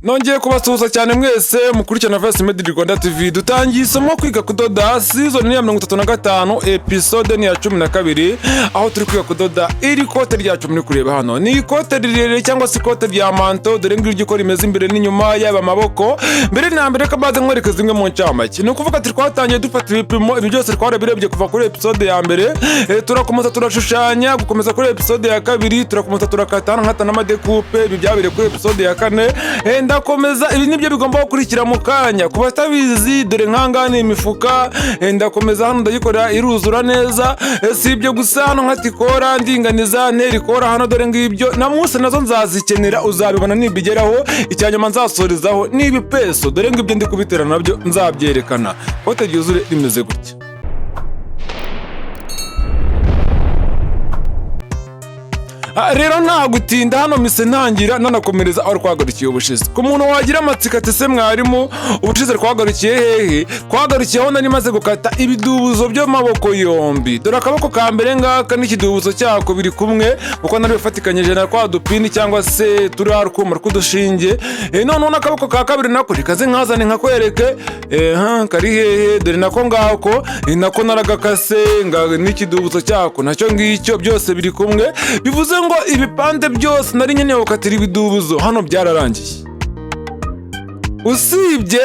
Nongeye kubasuhuza cyane mwese mukurikirana Verse Made in Rwanda TV. Dutangiye isomo kwiga kudoda, season ya 35, episode ni ya 12, aho turi kwiga kudoda iri kote ryacu muri kureba hano. Ni ikote rirerire cyangwa se ikote rya manteau. Dore ngiryo uko rimeze imbere n'inyuma, yaba amaboko. Mbere na mbere ko mbaze nkwereka zimwe mu ncamake, ni ukuvuga ati twatangiye dufata ibipimo. Ibi byose twarabirebye kuva kuri episode ya mbere. Turakomeza turashushanya, gukomeza kuri episode ya kabiri, turakomeza turakata hano nkata n'amadécoupe. Ibi byabereye kuri episode ya kane. Ndakomeza, ibi nibyo bigomba gukurikira mu kanya. Ku batabizi, dore nk'ahangaha ni imifuka. Ndakomeza hano ndayikorera iruzura neza. Si ibyo gusa, hano nkata ikora, ndinganiza, ntera ikora hano. Dore ngibyo na munsi nazo nzazikenera, uzabibona nibigeraho. Icya nyuma nzasorezaho ni ibipeso. Dore ngibyo ndi kubitera, nabyo nzabyerekana. Ikote ryuzure rimeze gutya. Rero nta gutinda, hano mise ntangira nanakomereza aho twagarukiye ubushize. Ku muntu wagira amatsiko ati: "Se mwarimu, ubushize twagarukiye hehe?" Twagarukiye aho nari maze gukata ibidubuzo by'amaboko yombi. Dore akaboko ka mbere ngaka n'ikidubuzo cyako biri kumwe, kuko nari bifatikanyije na twa dupini cyangwa se turiya rwuma rw'udushinge. Noneho n'akaboko ka kabiri nako rikaze nkazane nkakwereke. Kari hehe? Dore nako ngako. Nako naragakase n'ikidubuzo cyako nacyo ngicyo, byose biri kumwe. Bivuze ngo ibipande byose nari nkeneye gukatira ibidubuzo hano byararangiye, usibye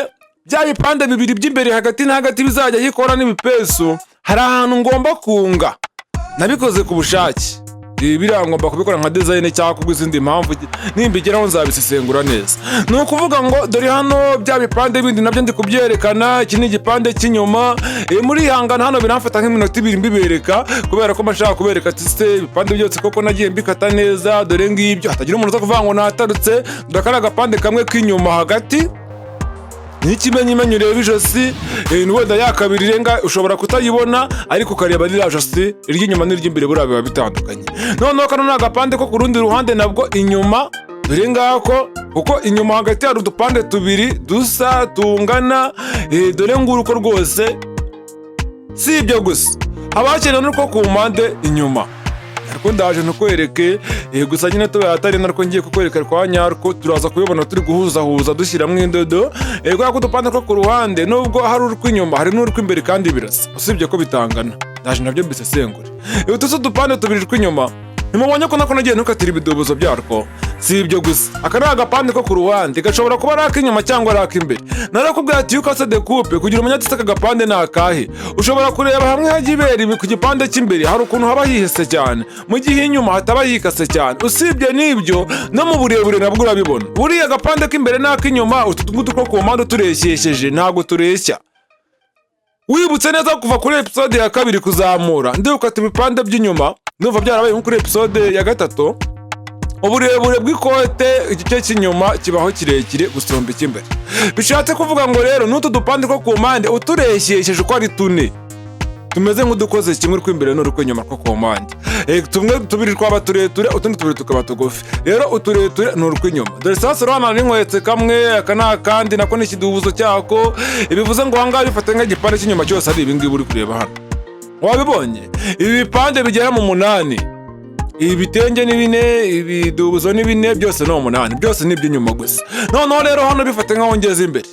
bya bipande bibiri by'imbere hagati na hagati bizajya yikora n'ibipesu. Hari ahantu ngomba kunga, nabikoze ku bushake. Ibi biriya ngomba kubikora nka design cyangwa kubw'izindi mpamvu, nimbigeraho nzabisesengura neza. Ni ukuvuga ngo dore hano bya bipande bindi nabyo ndi kubyerekana. Iki ni igipande cy'inyuma. Muri ihangana hano biramfata nk'iminota 2 mbibereka, kubera ko mba nshaka kubereka ati: "Se ibipande byose koko nagiye mbikata neza?" Dore ngibyo, hatagira umuntu uza kuvuga ngo natarutse. Dore aka ni agapande kamwe k'inyuma hagati n'ikimenyimenyi, ureba ijosi. Wenda ya kabiri irenga ushobora kutayibona, ariko ukareba ririya josi iry'inyuma n'iry'imbere buriya biba bitandukanye. Noneho kano ni agapande ko ku rundi ruhande nabwo inyuma. Dore ngako, kuko inyuma hagati hari udupande tubiri dusa tungana. Dore nguru uko rwose. Si ibyo gusa, haba hakenewe n'utwo ku mpande inyuma, ariko ndaje ntukwereke. Gusa nyine tubaye atari narwo ngiye kukwereka rwa nyarwo, turaza kubibona turi guhuzahuza dushyiramo indodo. Kubera ko udupande two ku ruhande, nubwo hari urw'inyuma hari n'urw'imbere kandi birasa, usibye ko bitangana, ndaje nabyo mbisesengure. Utu si udupande tubiri tw'inyuma, ntimubonye ko nako nagiye ntukatira ibidubuzo byarwo? Si ibyo gusa, aka ni agapande ko ku ruhande, gashobora kuba ari ak'inyuma cyangwa ari ak'imbere. Narakubwiye ati iyo ukase découpe, kugira umenye ati: "Aka gapande ni akahe?" Ushobora kureba hamwe hajya ibera ibi ku gipande cy'imbere, hari ukuntu haba hihese cyane, mu gihe inyuma hataba hikase cyane. Usibye n'ibyo, no mu burebure nabwo urabibona. Buriya agapande k'imbere n'ak'inyuma, utu ngutu two ku mpande utureshyesheje ntabwo tureshya. Wibutse neza kuva kuri episode ya kabiri kuzamura, ndikata ibipande by'inyuma, ndumva byarabaye nko kuri episode ya gatatu. Uburebure bw'ikote, igice cy'inyuma kibaho kirekire gusumba icy'imbere. Bishatse kuvuga ngo rero n'utu dupande two ku mpande utureshyesheje uko ari tune, tumeze nk'udukoze kimwe, urw'imbere n'urw'inyuma two ku mpande. Tumwe tubiri twaba tureture, utundi tubiri tukaba tugufi. Rero utureture ni urw'inyuma. Dore sasa urabona n'inkwetse kamwe, aka ni akandi, nako ni ikidubuzo cyako. Bivuze ngo ahangaha bifata nk'igipande cy'inyuma cyose ari ibi ngibi uri kureba hano. Wabibonye, ibi bipande bigera mu munani, ibi bitenge ni bine, ibidubuzo ni bine, byose ni umunani, byose ni iby'inyuma gusa. Noneho rero hano bifate nk'aho ngeze imbere,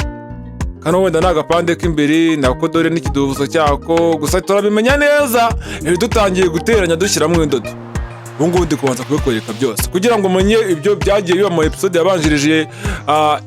kano wenda ni agapande k'imbere nako, dore n'ikidubuzo cyako. Gusa turabimenya neza dutangiye guteranya dushyiramo indodo. Ubu ngubu ndi kubanza kubikwereka byose kugira ngo umenye ibyo byagiye biba mu episode yabanjirije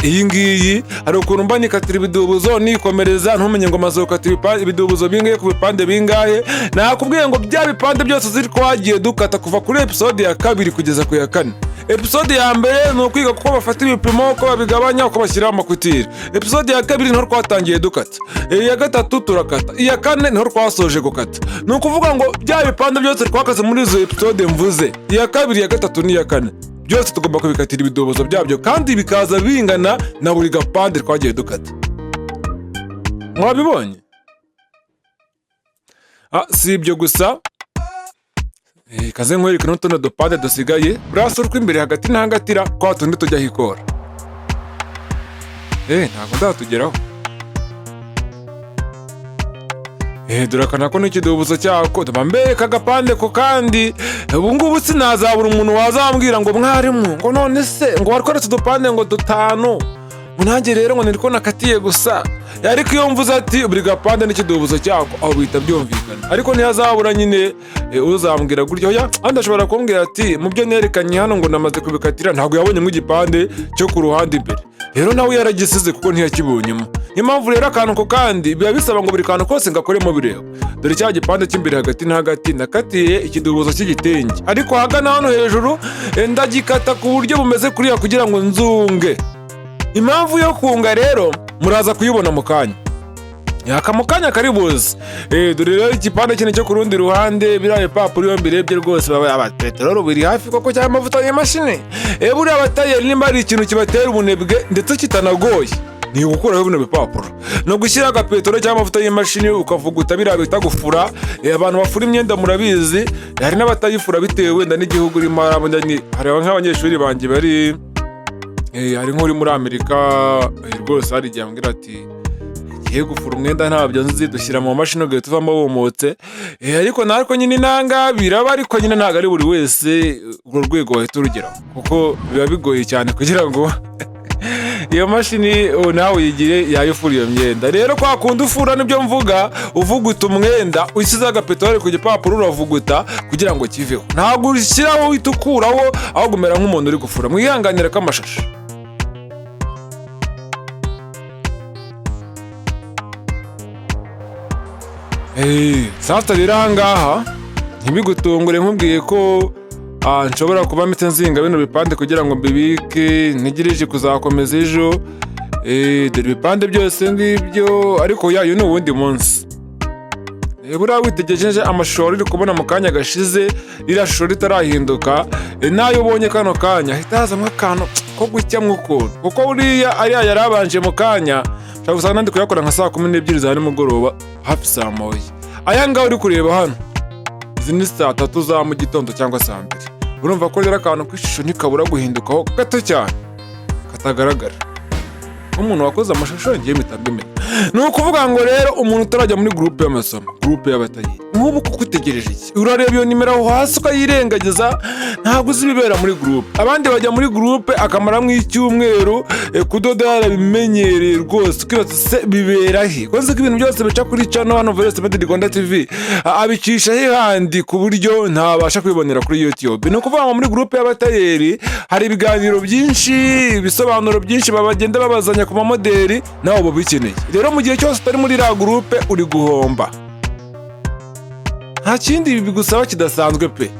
iyi ngiyi. Hari ukuntu mba nikatira ibidubuzo nikomereza, ntumenye ngo maze gukata ibidubuzo bingahe ku bipande bingahe. Nakubwiye ngo bya bipande byose ziri twagiye dukata kuva kuri episode ya kabiri kugeza ku ya kane. Episode ya mbere ni ukwiga uko bafata ibipimo, uko babigabanya, uko bashyiraho amakutire. Episode ya kabiri niho twatangiye dukata, iya gatatu turakata, iya kane niho twasoje gukata. Ni ukuvuga ngo bya bipande byose twakase muri izo episode mvuze, iya kabiri, iya gatatu n'iya kane, byose tugomba kubikatira ibidobozo byabyo kandi bikaza bingana na buri gapande twagiye dukata. Mwabibonye? Si ibyo gusa. Kaze nkwereke n'utundi dupande dusigaye. Burasa urw'imbere hagati na hagatira twa tundi tujyaho ikora. Ntabwo ndatugeraho. Dore aka nako n'ikidubuzo cyako. Ndaba mbereka agapande ko kandi ubu ngubu sinazabura umuntu wazambwira ngo: "Mwarimu," ngo, "none se ngo watweretse udupande ngo dutanu?" Ngo nanjye rero ngo niko nakatiye gusa. Ariko iyo mvuze ati buri gapande n'ikidubuzo cyako, aho bihita byumvikana. Ariko ntihazabura nyine uzambwira gutyo. Oya, andi ashobora kumbwira ati mu byo nerekanye hano ngo namaze kubikatira, ntabwo yabonyemo igipande cyo ku ruhande imbere. Rero nawe yaragisize kuko ntiyakibonyemo. Niyo mpamvu rero akantu ko kandi biba bisaba ngo buri kantu kose ngakoremo bireba. Dore cya gipande cy'imbere hagati na hagati nakatiye ikidubuzo cy'igitenge, ariko ahagana hano hejuru ndagikata ku buryo bumeze kuriya kugira ngo nzunge. Impamvu yo kunga rero muraza kuyibona mu kanya, yaka mu kanya kari buze. Dore rero igipande kino cyo ku rundi ruhande, biriya bipapuro iyo mbirebye rwose baba aba peteroli biri hafi koko cyangwa amavuta y'imashini. Buriya abatayeri nimba hari ikintu kibatera ubunebwe ndetse kitanagoye, ni ugukuraho bino bipapuro no gushyiraho agapeteroli cyangwa amavuta y'imashini ukavuguta biriya bita gufura. Abantu bafura imyenda murabizi, hari n'abatayifura bitewe wenda n'igihugu urimo. Hari nk'abanyeshuri banjye bari hari nk'uri muri Amerika, rwose hari igihe ambwira ati igiye gufura umwenda ntabyo nzi, dushyira mu mashini ugahita uvamo wumutse. Ariko narwo nyine inanga biraba, ariko nyine ntabwo ari buri wese urwo rwego wahita urugeraho, kuko biba bigoye cyane kugira ngo iyo mashini nawe uyigire yayifura iyo myenda. Rero kwa kundi ufura nibyo mvuga, uvuguta umwenda ushyizeho agapeteroli ku gipapuro, uravuguta kugira ngo kiveho. Ntabwo ushyiraho uhita ukuraho, ahubwo umera nk'umuntu uri gufura. Mwihanganire ko amashashi. Sasa rero ahangaha ntibigutungure nkubwiye ko nshobora kuba mpita nzinga bino bipande kugira ngo mbibike ntegereje kuzakomeza ejo. Dore ibipande byose ngibyo, ariko yayo ni uwundi munsi. Buriya witegereje amashusho wari uri kubona mu kanya gashize, ririya shusho ritarahinduka, nayo ubonye kano kanya hahita hazamo akantu ko gucyamo ukuntu, kuko buriya ariya yari abanje mu kanya ushobora gusanga ndi kuyakora nka saa 12 za nimugoroba, hafi saa moya. Aya ngaya uri kureba hano, izi ni saa tatu za mu gitondo cyangwa saa mbiri. Urumva ko rero akantu k'ishusho ntikabura guhindukaho gato cyane katagaragara. Nk'umuntu wakoze amashusho ngiye mpita mbimenya. Ni ukuvuga ngo rero umuntu utarajya muri groupe y'amasomo, groupe y'abatayeri, nk'ubu kuko utegereje iki? Urareba iyo nimero aho hasi ukayirengagiza, ntabwo uzi ibibera muri groupe. Abandi bajya muri groupe akamaramo icyumweru, kudoda yarabimenyereye rwose, ukibaza se bibera he? Ko nzi ko ibintu byose bica kuri channel hano Voice Made Rwanda TV, abicisha he handi ku buryo ntabasha kwibonera kuri YouTube? Ni ukuvuga ngo muri groupe y'abatayeri hari ibiganiro byinshi, ibisobanuro byinshi bagenda babazanya ku mamodeli, nawe uba ubikeneye. Rero mu gihe cyose utari muri iriya groupe uri guhomba. Nta kindi bigusaba kidasanzwe pe,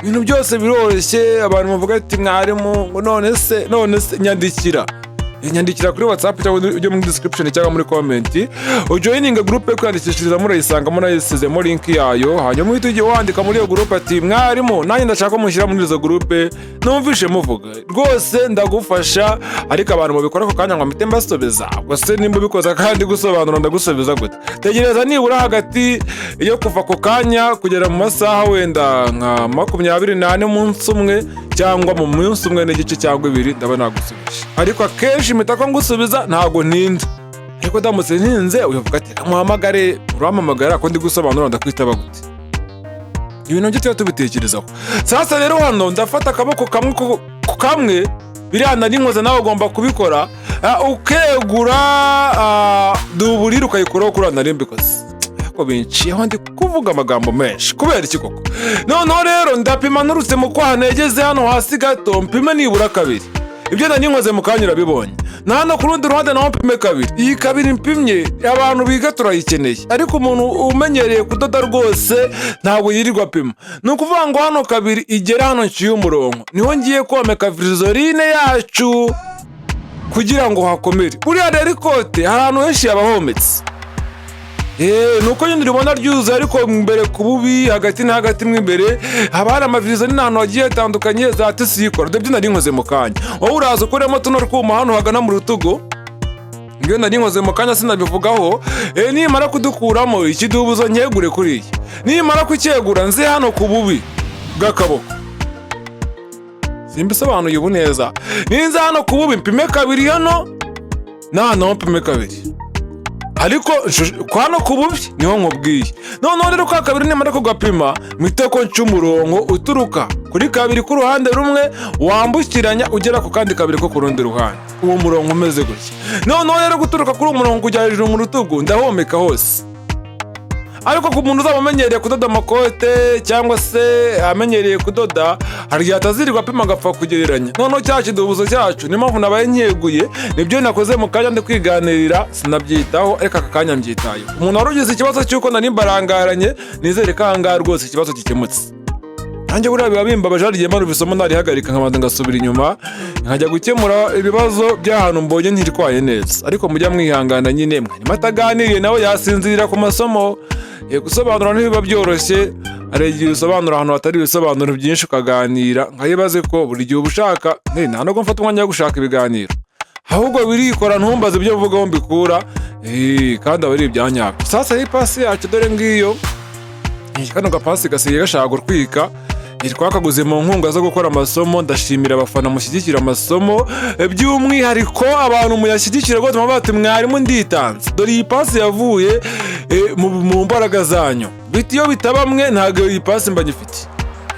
ibintu byose biroroshye. Abantu bavuga ati mwarimu ngo none se, none se, nyandikira. Nyandikira kuri WhatsApp cyangwa ujye muri description cyangwa muri comment, ujoininga groupe yo kwiyandikishirizamo, urayisangamo, nayisizemo link yayo. Hanyuma uhite ujye wandika muri iyo groupe ati mwarimu nanjye ndashaka ko mushyira muri izo groupe numvishe muvuga, rwose ndagufasha. Ariko abantu mubikora ako kanya ngo mpite mbasubiza, ubwo se nimba ubikoza kandi gusobanura ndagusubiza gute? Tegereza nibura hagati yo kuva ako kanya kugera mu masaha wenda nka 24, umunsi umwe cyangwa mu munsi umwe n'igice cyangwa ibiri, ndaba nagusubije. Ariko akenshi mpita ko ngusubiza, ntabwo ntinda. Ariko ndamutse ntinze uyavuga ati muhamagare, urampamagara ko ndi gusobanura, ndakwitaba gute? Ibintu byo tuba tubitekerezaho. Sasa rero hano ndafata akaboko kamwe ku kamwe, biriya nari nkoze nawe ugomba kubikora, ukegura duburire ukayikuraho kuri nari mbikoze. Ariko binciyeho ndi kuvuga amagambo menshi kubera iki koko? Noneho rero ndapima nturutse mu kwaha negeze hano hasi gato, mpime nibura kabiri. Ibyo nari nkoze mu kanya urabibonye. Na hano ku rundi ruhande naho mpime kabiri. Iyi kabiri mpimye abantu biga turayikeneye, ariko umuntu umenyereye kudoda rwose ntabwo yirirwa apima. Ni ukuvuga ngo hano kabiri igera hano nciye umurongo, niho ngiye komeka virizoline yacu kugira ngo hakomere. Buriya rero ikote hari ahantu henshi yaba hometse. Ni uko nyine uribona ryuzuye, ariko imbere ku bubi hagati na hagati mo imbere haba hari amavirizo n'ahantu hagiye hatandukanye za tisi yikora. Dore ibyo nari nkoze mu kanya, wowe uraza ukuremo tuno twuma hano hagana mu rutugu. Ibyo nari nkoze mu kanya sinabivugaho. Nimara kudukuramo ikidubuzo nkegure kuriya, nimara kucyegura nze hano ku bubi bw'akaboko. Simbisobanuye ubu neza. Ninza hano ku bubi mpime kabiri hano na hano mpime kabiri, ariko hano ku bubi niho nkubwiye. Noneho rero kwa kabiri nimara kugapima mpite ko nca umurongo uturuka Kuri kabiri k'uruhande rumwe, wambukiranya ugera ku kandi kabiri ko ku rundi ruhande. Uwo murongo umeze gutya. Noneho rero guturuka kuri uwo murongo kujya hejuru mu rutugu, ndahomeka hose. Ariko ku muntu uzaba amenyereye kudoda amakote cyangwa se amenyereye kudoda, hari igihe atazirirwa apima, agapfa kugereranya. Noneho cya kidubuzo cyacu, niyo mpamvu nabaye nkeguye. Nibyo nakoze mu kanya ndi kwiganirira, sinabyitaho, ariko aka kanya mbyitayeho. Umuntu wari ugize ikibazo cy'uko nari mbarangaranye, nizere ko aha ngaha rwose ikibazo gikemutse. Nanjye buriya biba bimbabaje, hari igihe mba isomo narihagarika, nkabanza ngasubira inyuma, nkajya gukemura ibibazo by'ahantu mbonye ntirwaye neza. Ariko mujya mwihangana nyine, mwarimu ataganiriye nawe yasinzirira ku masomo. Gusobanura ntibiba byoroshye. Hari igihe usobanura ahantu hatari ibisobanuro byinshi, ukaganira. Nkayibaze ko buri gihe uba ushaka, nta nubwo mfata umwanya wo gushaka ibiganiro, ahubwo birikora. Ntumbaze ibyo mvuga aho mbikura, kandi aba ari ibyanyabyo. Sasa ipasi yacu dore ngiyo. Kano gapasi gasigaye gashaka gutwika. Twakaguze mu nkunga zo gukora amasomo. Ndashimira abafana mushyigikira amasomo, by'umwihariko abantu muyashyigikira rwose muba bati: "Mwarimu, nditanze." Dore iyi pasi yavuye mu mbaraga zanyu. Biti iyo bitaba mwe, ntabwo iyi pasi mba nyifite.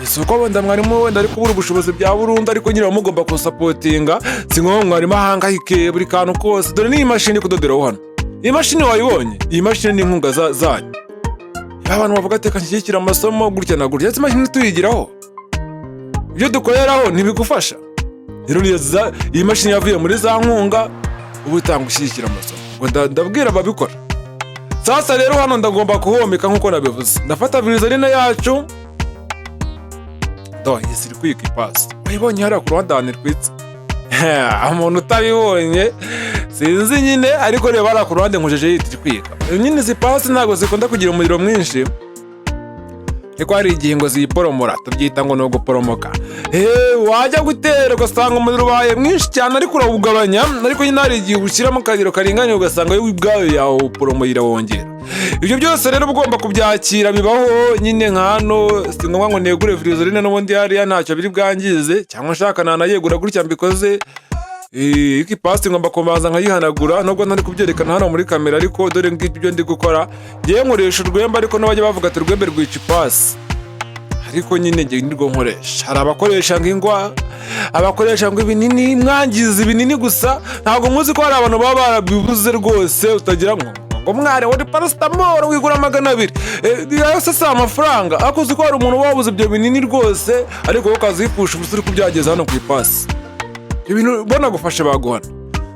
Si uko wenda mwarimu wenda ari kubura ubushobozi bya burundu, ariko nyine mugomba kusupportinga. Si ngombwa mwarimu ahangayike buri kantu kose. Dore n'iyi mashini kudoderaho hano, iyi mashini wayibonye? Iyi mashini ni inkunga zanyu. Abantu bavuga ati: "Reka nshyigikire amasomo gutya na gutya." Ndetse imashini tuyigiraho, ibyo dukoreraho ntibigufasha. Rero iyi mashini yavuye muri za nkunga uba utanga ushyigikira amasomo. Ngo ndabwira ababikora. Sasa rero hano ndagomba kuhomeka nk'uko nabivuze. Ndafata virizeline yacu. Do iyi iri kwika ipasi, wayibonye hariya ku ruhande ahantu itwitse? Umuntu utabibonye sinzi nyine, ariko reba hariya ku ruhande nkujeje yita iri kwika nyine. Izi pasi ntabwo zikunda kugira umuriro mwinshi, ariko hari igihe ngo ziyiporomora, tubyita ngo ni uguporomoka. Wajya gutera ugasanga umuriro ubaye mwinshi cyane, ariko urawugabanya. Ariko nyine hari igihe ushyiramo akariro karinganiye, ugasanga yo ubwayo yawuporomoye, irawongera. Ibyo byose rero uba ugomba kubyakira, bibaho nyine. Nka hano si ngombwa ngo negure virizeline, n'ubundi hariya ntacyo biri bwangize, cyangwa nshaka nanayegura gutya mbikoze. Iki ipasi ngomba kubanza nkayihanagura, nubwo ntari kubyerekana hano muri kamera, ariko dore ngibyo ibyo ndi gukora. Ngewe nkoresha urwembe, ariko n'abajya bavuga ati: "Urwembe rwica ipasi," ariko nyine njye nirwo nkoresha. Hari abakoresha ngo ingwa, abakoresha ngo ibinini, mwangiza ibinini gusa. Ntabwo muzi ko hari abantu baba barabibuze rwose. Utagira ngo mwari wari paracetamol wigura 200, yose si amafaranga. Ariko uzi ko hari umuntu uba wabuze ibyo binini rwose, ariko wowe ukazipfusha ubusa uri kubyageza hano ku ipasi. Ibintu banagufashe baguhana.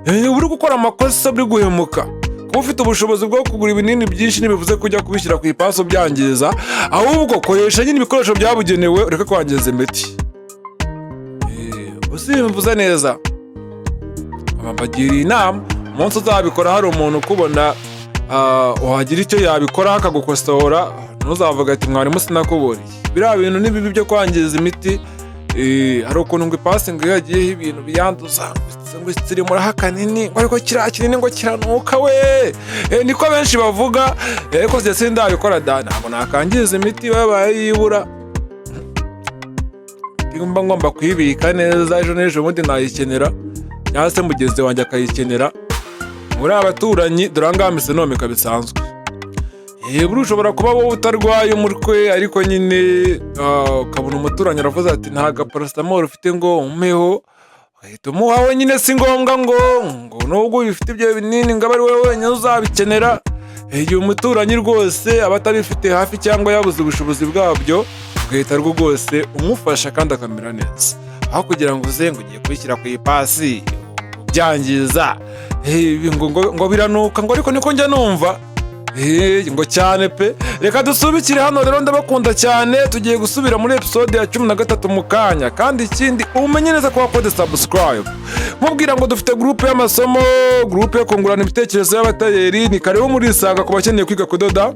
Uba uri gukora amakosa, uri guhemuka. Kuba ufite ubushobozi bwo kugura ibinini byinshi ntibivuze kujya kubishyira ku ipasi ubyangiza. Ahubwo koresha nyine ibikoresho byabugenewe, ureke kwangiza imiti. Usimvuze neza, mbagiriye inama. Umunsi uzabikora hari umuntu ukubona, wagira icyo yabikoraho akagukosora, ntuzavuga ati: "Mwarimu, sinakuburiye." Biriya bintu ni bibi byo kwangiza imiti. Hari ukuntu ngo ipasi ngo iyo yagiyeho ibintu biyanduza, ngo isirimuraho akanini, ngo ariko kiriya kinini ngo kiranuka we. Niko benshi bavuga. Ariko njye sindabikora da, ntabwo nakangiza imiti babaye yibura. Mba ngomba kuyibika neza, ejo n'ejo bundi nayikenera, cyangwa se mugenzi wanjye akayikenera muri abaturanyi. Dore aha ngaha mpise nomeka bisanzwe. Buriya ushobora kuba wowe utarwaye umutwe, ariko nyine ukabona umuturanyi aravuze ati: "Nta gaparacetamol ufite ngo umpeho?" Ugahita umuha wenyine. Si ngombwa ngo nubwo ubifite ibyo binini ngo abe ari wowe wenyine uzabikenera. Igihe umuturanyi rwose aba atabifite hafi cyangwa yabuze ubushobozi bwabyo, ugahita rwose umufasha kandi akamera neza, aho kugira ngo uze ngo ugiye kubishyira ku ipasi ubyangiza. Ngo biranuka, ngo ariko niko njya numva. Ngo cyane pe. Reka dusubikire hano rero, ndabakunda cyane. Tugiye gusubira muri episode ya 13 mu kanya. Kandi ikindi, umenye neza ko wakoze subscribe. Mubwira ngo dufite groupe y'amasomo, groupe yo kungurana ibitekerezo y'abatayeri. Ni karibu murisanga ku bakeneye kwiga kudoda.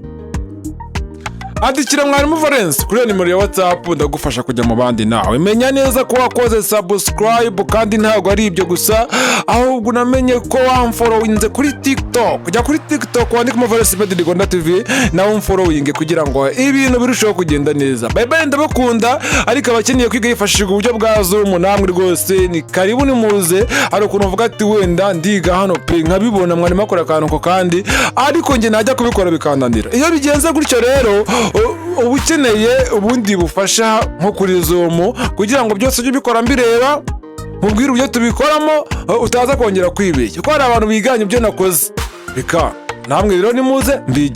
Andikira mwarimu Valence kuri iyo nimero ya WhatsApp, ndagufasha kujya mu bandi. Nawe menya neza ko wakoze subscribe. Kandi ntabwo ari ibyo gusa, ahubwo unamenye ko wamfollowinze kuri TikTok. Jya kuri TikTok wandike Valence Made Rwanda TV, nawe umfollowinge kugira ngo ibintu birusheho kugenda neza. Bye bye, ndabakunda. Ariko abakeneye kwiga hifashishijwe uburyo bwa Zoom, namwe rwose ni karibu, nimuze. Hari ukuntu uvuga ati: "Wenda ndiga hano pe, nkabibona mwarimu akora akantu ko kandi, ariko njye najya kubikora bikananira." Iyo bigenze gutyo rero Uba ukeneye ubundi bufasha nko kuri Zoom, kugira ngo byose ujye ubikora mbireba, mubwire uburyo tubikoramo, utaza kongera kwibeshya, kuko hari abantu biganye ibyo nakoze. Reka namwe rero nimuze mbigishe.